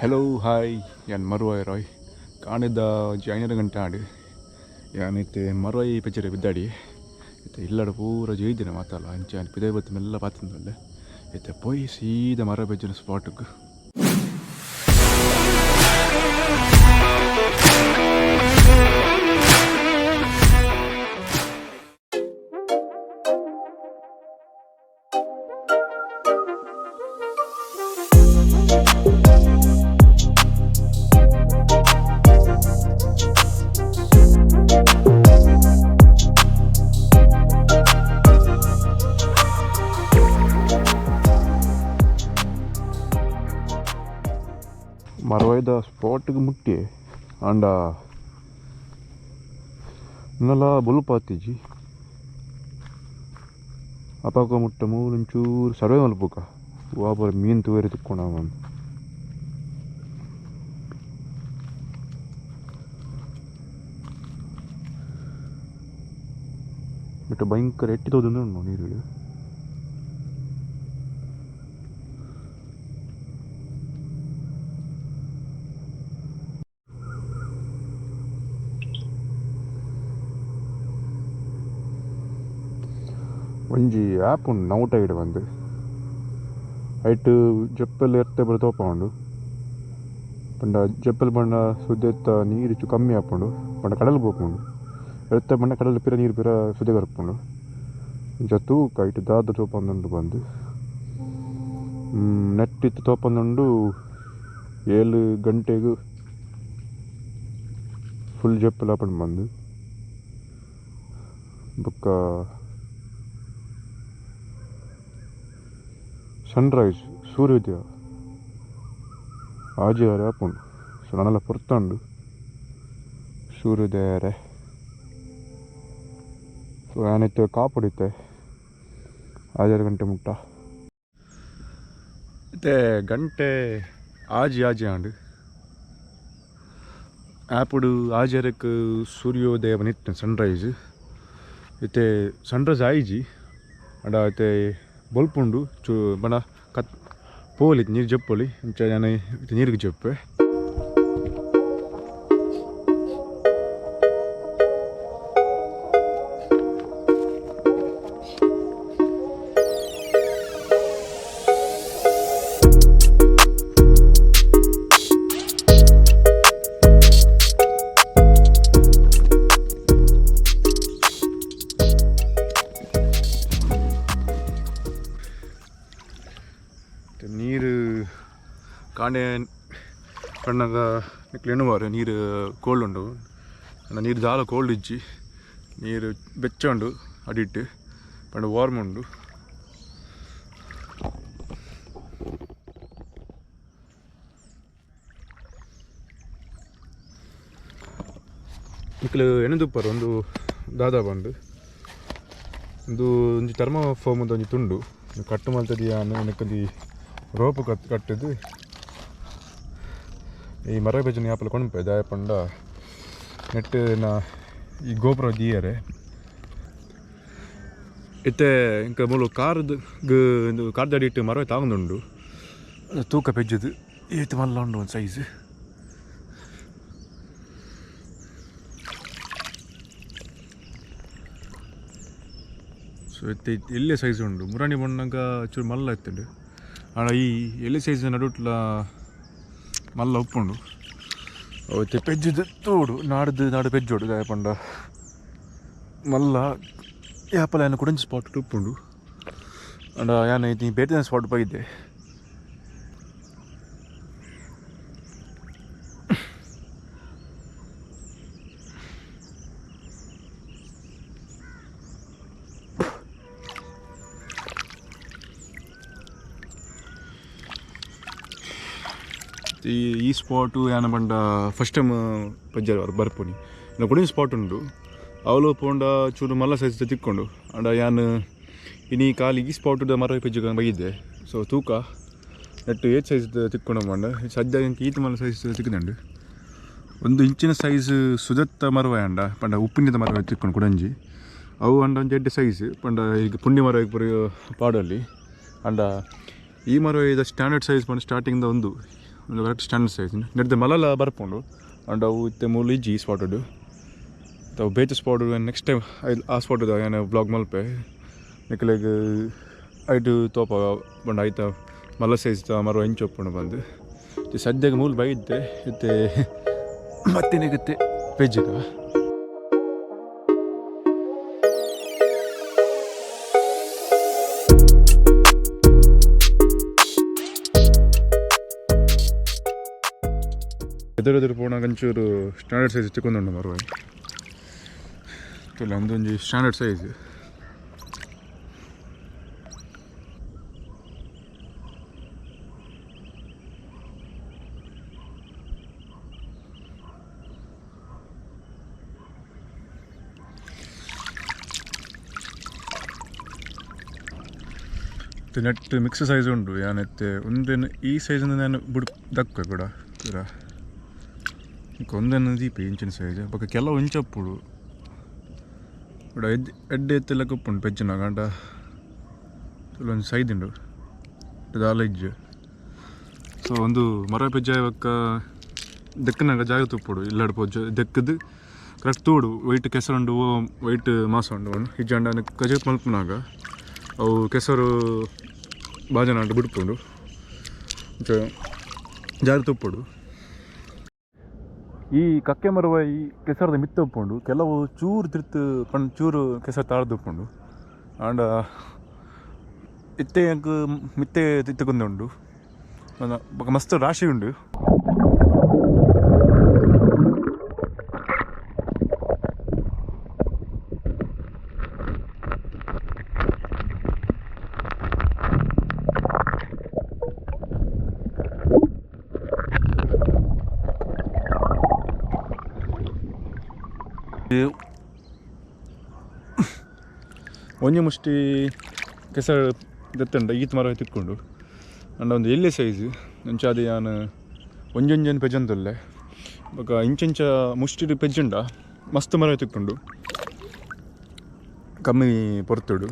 Hello hi ಯಾನ್ ಮರುವಾಯ್ ರಾಯ್ ಕಾಣಿದ 5 ಗಂಟೆ ಆಂಡ್ ಯಾನ್ ಇತ್ತೆ ಮರುವಾಯಿ ಪೆಚ್ಚರೆ ಬಿದ್ದಾಡಿ ಇತ್ತೆ ಇಲ್ಲಡ ಪೂರ ಜೈದಿನ ಮಾತಲ್ಲ ಅಂಚೆ ಪಿದೈ ಬತ್ತು ಮೆಲ್ಲ ಪಾತಂದೊಲ್ಲೆ ಇತ್ತೆ ಪೋಯ್ ಸೀದ ಮರ ಪೆಜ್ಜನ ಸ್ಪಾಟ್ಗ್. ಮರವಾಯ್ದ ಸ್ಪಾಟ್ಗೆ ಮುಟ್ಟಿ ಆಂಡ ಇನ್ನೆಲ್ಲ ಬೊಲ್ಪಾತಿಜಿ ಅಪಾಕ ಮುಟ್ಟ ಮೂಲೊಂಚೂರು ಸರ್ವೆ ಮಲ್ಪುಕ ವಾಪರ ಮೀನು ತೂವೆರೆ ತಿಕ್ಕೊಣ ಬಂದು ಬಟ್ ಭಯಂಕರ ಎಟ್ಟಿ ತೋದೊಂದು ಉಂಡು ನೀರು. ಒಂಜಿ ಆ್ಯಪ್ ಉಂಡು ನೌಟ ಐಡ್ ಬಂದು ಐಟ್ ಜಪ್ಪಲ್ ಎರ್ತೆ ಬರ ತೋಪ ಉಂಡು ಪಂಡ ಜಪ್ಪಲ್ ಪಂಡ ಸುದೆತ್ತ ನೀರು ಚು ಕಮ್ಮಿ ಆಪುಂಡು ಪಂಡ ಕಡಲು ಪೋಪುಂಡು ಎರ್ತೆ ಪಂಡ ಕಡಲು ಪಿರ ನೀರು ಪಿರ ಸುದೆ ಬರ್ಪುಂಡು ಇಂಚ ತೂಕ ಐಟ್ ದಾದ ತೋಪಂದುಂಡು ಬಂದು ನೆಟ್ ಇತ್ತು ತೋಪಂದುಂಡು 7 ಗಂಟೆಗ್ ಫುಲ್ ಜಪ್ಪಲ್ ಆಪುಂಡು ಬಂದು ಬೊಕ್ಕ ಸನ್ರೈಸ್ ಸೂರ್ಯೋದಯ ಆಜಿ ಆಪುಂಡು. ಸೊ ನನಲ ಪೊರ್ತುಂಡು ಸೂರ್ಯೋದಯ ಆರೆ. ಸೊ ಯಾನಿತ್ತೆ ಕಾಪುಡಿತ್ತೆ 6 ಗಂಟೆ ಮುಟ್ಟ ಇತ್ತೆ ಗಂಟೆ ಆಜಿ ಆಜಿ ಆಂಡ್ ಆಪುಡು ಆಜರಕ್ಕೆ ಸೂರ್ಯೋದಯ ಬನಿತ್ತು ಸನ್ರೈಸ್ ಇತ್ತೆ ಸನ್ರೈಸ್ ಆಯಿಜಿ ಅಂಡ ಇತ್ತೆ ಬೊಲ್ಪುಂಡು ಚೂ ಬಣ ಕತ್ ಪೋಲಿ ನೀರು ಜಪ್ಪೊಲಿ ಅಂಚ ಯಾನ್ ಇತ್ತೆ ನೀರಿಗೆ ಜಪ್ಪೆ. ನೀರು ಕಾಂಡೆ ಪಣ್ಣಗ ನಿಕ್ಲು ಎಣ್ಣುವಾರು ನೀರು ಕೋಲ್ಡ್ ಉಂಡು ನೀರು ದಾಲ ಕೋಲ್ಡ್ ಇಜ್ಜಿ ನೀರು ಬೆಚ್ಚ ಉಂಡು ಅಡಿಟ್ಟು ಪಂಡ ವಾರ್ಮ್ ಉಂಡು. ನಿಕ್ಲು ಎಣ್ಣುದುಪ್ಪರು ಒಂದು ದಾದಾ ಬಂದು ಒಂದು ಒಂಜಿ ಥರ್ಮೋಫೋಮ್ ಒಂಜಿ ತುಂಡು ಕಟ್ಟು ಮಲ್ತದಿಯಾನು ನೆಕ್ಕೊಂಜಿ ರೋಪು ಕಟ್ಟುದು ಈ ಮರ ಬೇಜನೆ ಯಾಪಲ ಕೊಂಡ್ಪೆ ದಾಯ ಪಂಡ ನೆಟ್ ನ ಈ ಗೋಪುರ ದೀಯರೆ ಇತ್ತೆ ಇಂಕ ಮೂಲು ಕಾರ್ದ್ ಕಾರ್ದಡಿಟ್ಟು ಮರ ತಾಂದುಂಡು ತೂಕ ಪೆಜ್ಜದು ಏತ್ ಮಲ್ಲ ಉಂಡು ಒಂದು ಸೈಜ್. ಸೊ ಇತ್ತೆ ಎಲ್ಲೆ ಸೈಜ್ ಉಂಡು ಮುರಾಣಿ ಬಣ್ಣಗ ಚೂರು ಮಲ್ಲ ಇತ್ತುಂಡು ಆಂಡ ಈ ಎಲೆ ಸೈಜ್ ನಡುಟ್ಲ ಮಲ್ಲ ಉಪ್ಪುಂಡು ಇತ್ತೆ ಪೆಜ್ಜುದು ತೋಡು ನಾಡ್ದು ನಾಡು ಪೆಜ್ಜೋಡು ದಾಯ ಪಂಡ ಮಲ್ಲ ಯಾಪಲ ಯಾನ್ ಕುಡಂಜಿ ಸ್ಪಾಟ್ ಉಪ್ಪುಂಡು ಆಂಡ ಯಾನ್ ಇತ್ತೆ ಬೇತೆ ಸ್ಪಾಟ್ ಬೈದೆ. ಈ ಸ್ಪಾಟು ಯಾನ ಪಂಡ ಫಸ್ಟ್ ಟೈಮ್ ಪಜ್ಜಾರು ಬರ್ಪುನಿ ಕುಡಿನ ಸ್ಪಾಟ್ ಉಂಡು ಅವಳು ಪೋಂಡ ಚೂರು ಮಲ್ಲ ಸೈಜ್ ತಿಕ್ಕೊಂಡು ಅಂಡ ಯಾನ್ ಇನಿ ಖಾಲಿ ಈ ಸ್ಪಾಟುದ ಮರ ಪೆಜ್ಜು ಬೈದೆ. ಸೊ ತೂಕ ನೆಟ್ಟು ಏತ್ ಸೈಜ್ ತಿಕ್ಕೊಂಡು ಪಂಡ ಸದ್ಯ ಎಂಕ್ ಈತ್ ಮಲ್ಲ ಸೈಜ್ ತಿಕ್ಕುದುಂಡು ಒಂದು ಇಂಚಿನ ಸೈಜ್ ಸುದತ್ತ ಮರವಾಯ ಅಂಡ ಪಂಡ ಉಪ್ಪಿನಿದ ಮರವಾಯ ತಿಕ್ಕೊಂಡು ಕುಡಂಜಿ ಅವು ಅಂಡ ಒಂಜಿ ಎಡ್ಡೆ ಸೈಜ್ ಪಂಡ ಈಗ ಪುಂಡಿ ಮರ ಪೂರ ಪಾಡಲ್ಲಿ ಅಂಡ ಈ ಮರ ಸ್ಟ್ಯಾಂಡರ್ಡ್ ಸೈಜ್ ಪಂಡ ಸ್ಟಾರ್ಟಿಂಗ್ದ ಒಂದು ಒಂದು ಕರೆಕ್ಟ್ ಸ್ಟ್ಯಾಂಡರ್ಡ್ ಸೈಜ್ ನೆಡ್ದು ಮಲಲ ಬರ್ಪುಂಡು ಅಂಡ್ ಅವು ಇತ್ತೆ ಮೂಲು ಇಜ್ಜಿ ಈ ಸ್ಪಾಟುಡು ಅವು ಬೇತೆ ಸ್ಪಾಟ್ ನೆಕ್ಸ್ಟ್ ಟೈಮ್ ಆ ಸ್ಪಾಟ್ ಯಾನ್ ವ್ಲಾಗ್ ಮಲ್ಪೆ ನಿಕಲೆಗ್ ಐಟ್ ತೋಪ ಪಂಡ ಐತ ಮಲ್ಲ ಸೈಜ್ ಮರ ಎಂಚ ಉಪ್ಪುಂಡು ಬಂದು ಸದ್ಯಕ್ಕೆ ಮೂಲು ಬೈದ್ದೆ ಇತ್ತೆ ಮತ್ತೆ ನಿಗುತ್ತೆ ಪೆಜ್ಜಿದ ಎದುರೆದುರು ಪೋನಾಗ ಒಂಚೂರು ಸ್ಟ್ಯಾಂಡರ್ಡ್ ಸೈಜ್ ತಿಕ್ಕೊಂದುಂಡು ಮರವಾಯಿ ಇಲ್ಲ ಒಂದೊಂಜಿ ಸ್ಟ್ಯಾಂಡರ್ಡ್ ಸೈಜ್ ನೆಟ್ ಮಿಕ್ಸ್ ಸೈಜ್ ಉಂಡು ಯಾನೆತ್ತೆ ಒಂದೇನು ಈ ಸೈಜ್ ನಾನು ಬುಡ್ ದಕ್ಕ ಕೂಡ ಪೂರ ಒಂದನ್ನು ದೀಪ ಇಂಚಿನ ಸೈಜ್ ಬೊಕ್ಕ ಕೆಲವು ಇಂಚಪ್ಪುಡು ಬಡ ಎಡ್ ಎಡ್ಡೆ ಎತ್ತೆಲ್ಲ ಕುಪ್ಪುಂಡು ಪೆಜ್ಜಿನ ಗಂಡ ಒಂದು ಸೈಜ್ ಉಂಡು ದಾಲ ಇಜ್ಜು. ಸೊ ಒಂದು ಮರ ಪೆಜ್ಜ ಬೊಕ್ಕ ದೆಕ್ಕನಾಗ ಜಾಗ ತುಪ್ಪುಡು ಇಲ್ಲಡ್ ಪೋಜು ದೆಕ್ಕದು ಕರೆಕ್ಟ್ ತೋಡು ವೈಟ್ ಕೆಸರು ಉಂಡು ವೈಟ್ ಮಾಸ ಉಂಡು ಇಜ್ಜಂಡ ಕಜತ್ ಮಲ್ಪುನಾಗ ಅವು ಕೆಸರು ಬಾಜನ ಬಿಡ್ಪುಂಡು ಜಾಗ ತುಪ್ಪುಡು. ಈ ಕಕ್ಕೆ ಮರುವ ಈ ಕೆಸರದ ಮಿತ್ತ ಉಪ್ಪುಂಡು ಕೆಲವು ಚೂರು ತಿರ್ತು ಪಂಡ್ ಚೂರು ಕೆಸರು ತಾಳ್ದು ಉಪ್ಪುಂಡು ಆಂಡ ಇತ್ತೆ ಎಂಕ್ ಮಿತ್ತೆ ತಿತ್ತುಕೊಂದುಂಡು ಬೊಕ ಮಸ್ತ್ ರಾಶಿ ಉಂಡು. ಒಂಜಿ ಮುಷ್ಟಿ ಕೆಸರು ದೆತ್ತುಂಡ ಈತ್ ಮರ ತಿಕ್ಕೊಂಡು ಅಂಡ ಒಂದು ಎಲ್ಲೆ ಸೈಜ್ ಅಂಚಾದ ಯಾನ್ ಒಂಜೊಂಜನ್ ಪೆಜೊಂದುಲ್ಲೆ ಬೊಕ ಇಂಚಿಂಚ ಮುಷ್ಟಿಡ್ ಪೆಜ್ಜುಂಡ ಮಸ್ತ್ ಮರ ತಿಕ್ಕೊಂಡು ಕಮ್ಮಿ ಪೊರ್ತುಡು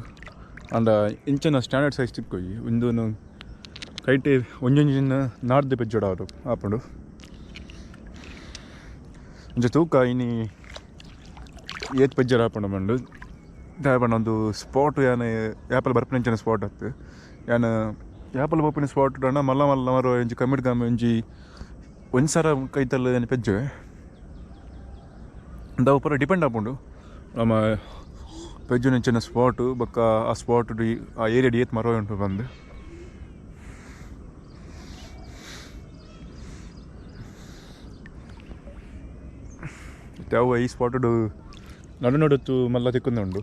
ಅಂಡ ಇಂಚಿನ ಸ್ಟ್ಯಾಂಡರ್ಡ್ ಸೈಜ್ ತಿಕ್ಕೊಯಿ ಉಂದೂನು ಕೈಟೆ ಒಂಜೊಂಜಿನ ನಾಡ್ದು ಪೆಜ್ಜೋಡ ಅವರು ಆಪುಂಡು. ಇಂಚ ತೂಕ ಇನಿ ಏತ್ ಪೆಜ್ಜರ ಆಪುಂಡು ಪಂಡು ದಾಯೆ ಪಂಡ ಒಂದು ಸ್ಪಾಟ್ ಯಾನ್ ಯಾಪಲ ಬರ್ಪಿನಂಚಿನ ಸ್ಪಾಟ್ ಅತ್ತು ಯಾನ್ ಯಾಪಲ ಬರ್ಪಿನ ಸ್ಪಾಟ್ ಅಣ್ಣ ಮಲ್ಲ ಮಲ್ಲ ಮರ ಒಂಜಿ ಕಮ್ಮಿಡ್ ಕಮ್ಮಿ ಒಂಜಿ ಒಂಜಿ ಸರ ಕೈತಲ್ ಯಾನ್ ಪೆಜ್ಜುವೆ ಅಂದ ಪೂರ ಡಿಪೆಂಡ್ ಆಪುಂಡು ನಮ್ಮ ಪೆಜ್ಜುನಂಚಿನ ಸ್ಪಾಟ್ ಬೊಕ್ಕ ಆ ಸ್ಪಾಟ್ ಆ ಏರಿಯಾಡ್ ಏತ್ ಮರ ಉಂಟು ಪಂದ್. ಅವು ಈ ಸ್ಪಾಟುಡು ನಡು ನಡುತ್ತು ಮಲ್ಲ ತಿಕ್ಕೊಂದುಂಡು.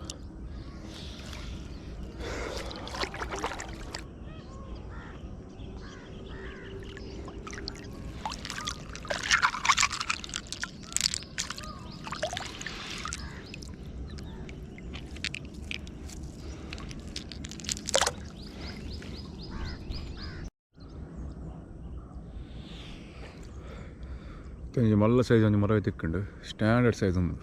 ಒಂಜಿ ಮಲ್ಲ ಸೈಜ್ ಒಂಜಿ ಮರ ತಿಕ್ಕುಂಡು ಸ್ಟ್ಯಾಂಡರ್ಡ್ ಸೈಜ್ ಉಂಡು.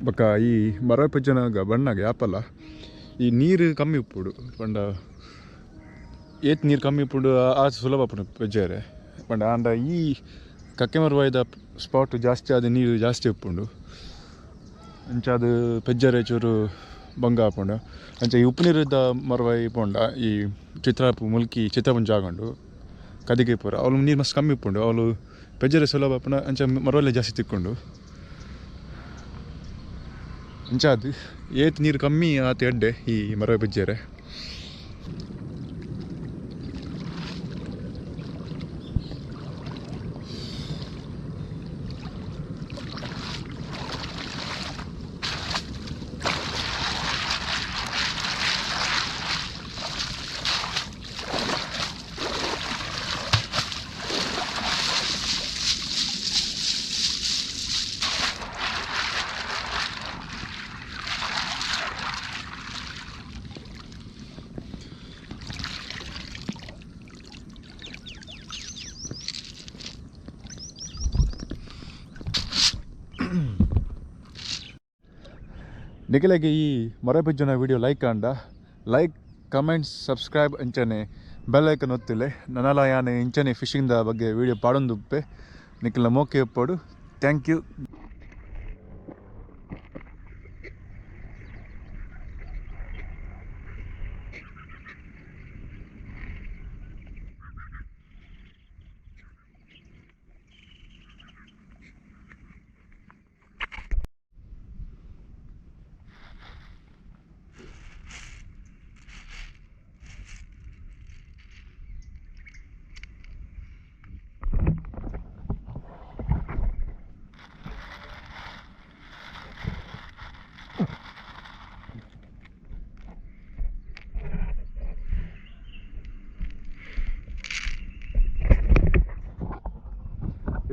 ಬೊಕ್ಕ ಈ ಮರ ಪೆಜ್ಜನಾಗ ಬಣ್ಣಾಗ ಯಾಪಲ ಈ ನೀರು ಕಮ್ಮಿ ಉಪ್ಪುಡು ಪಂಡ ಏತ್ ನೀರು ಕಮ್ಮಿ ಉಪ್ಪುಡು ಆ ಸುಲಭ ಆಪುಂಡು ಪೆಜ್ಜೆರೆ ಪಂಡ ಆಂಡ ಈ ಕಕ್ಕೆ ಮರವಾಯ್ದ ಸ್ಪಾಟ್ ಜಾಸ್ತಿ ಆದ ನೀರು ಜಾಸ್ತಿ ಉಪ್ಪುಂಡು ಅಂಚಾದ ಪೆಜ್ಜರೆ ಚೂರು ಬಂಗ ಆಪುಂಡು. ಅಂಚ ಈ ಉಪ್ಪು ನೀರುದ ಮರವಾಯಿ ಪೋಂಡ ಈ ಚಿತ್ರಾಪು ಮುಲ್ಕಿ ಚಿತ್ರಾಪುನ ಜಾಗ ಉಂಡು ಕದಿಗೆ ಪೂರ ಅವಳು ನೀರು ಮಸ್ತ್ ಕಮ್ಮಿ ಉಪ್ಪುಂಡು ಅವಳು ಪೆಜ್ಜರೆ ಸುಲಭ ಆಪುಂಡು ಅಂಚ ಮರವಲ್ಲೇ ಜಾಸ್ತಿ ತಿಕ್ಕೊಂಡು ಅಂಚಾದ್ ಏತ್ ನೀರು ಕಮ್ಮಿ ಆತ ಎಡ್ಡೆ ಈ ಮರ ಪೆಜ್ಜೆರೆ. ನಿಕಲೆಗೆ ಈ ಮರ ಪೆಜ್ಜುನ ವಿಡಿಯೋ ಲೈಕ್ ಆಂಡ ಲೈಕ್, ಕಮೆಂಟ್, ಸಬ್ಸ್ಕ್ರೈಬ್ ಅಂಚನೆ ಬೆಲ್ ಐಕನ್ ಒತ್ತಿಲೆ. ನನಲ ಯಾನ್ ಇಂಚನೆ ಫಿಶಿಂಗ್ the ಬಗ್ಗೆ ವಿಡಿಯೋ ಪಾಡೊಂದುಪ್ಪೆ. ನಿಕಲ್ನ ಮೋಕೆ ಇಪ್ಪೊಡು. Thank you.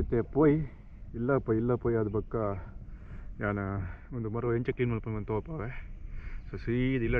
ಇತ್ತೆ ಪೋಯಿ ಇಲ್ಲ ಪೋಯಿ ಇಲ್ಲ ಪೋಯಿ ಅದು ಬೊಕ್ಕ ಯಾನ್ ಒಂದು ಮರ ಎಂಚ ಕ್ಲೀನ್ ಮಲ್ಪೊಂದು ತೋಪಾವೆ. ಸೊ ಸೀದ ಇಲ್ಲ.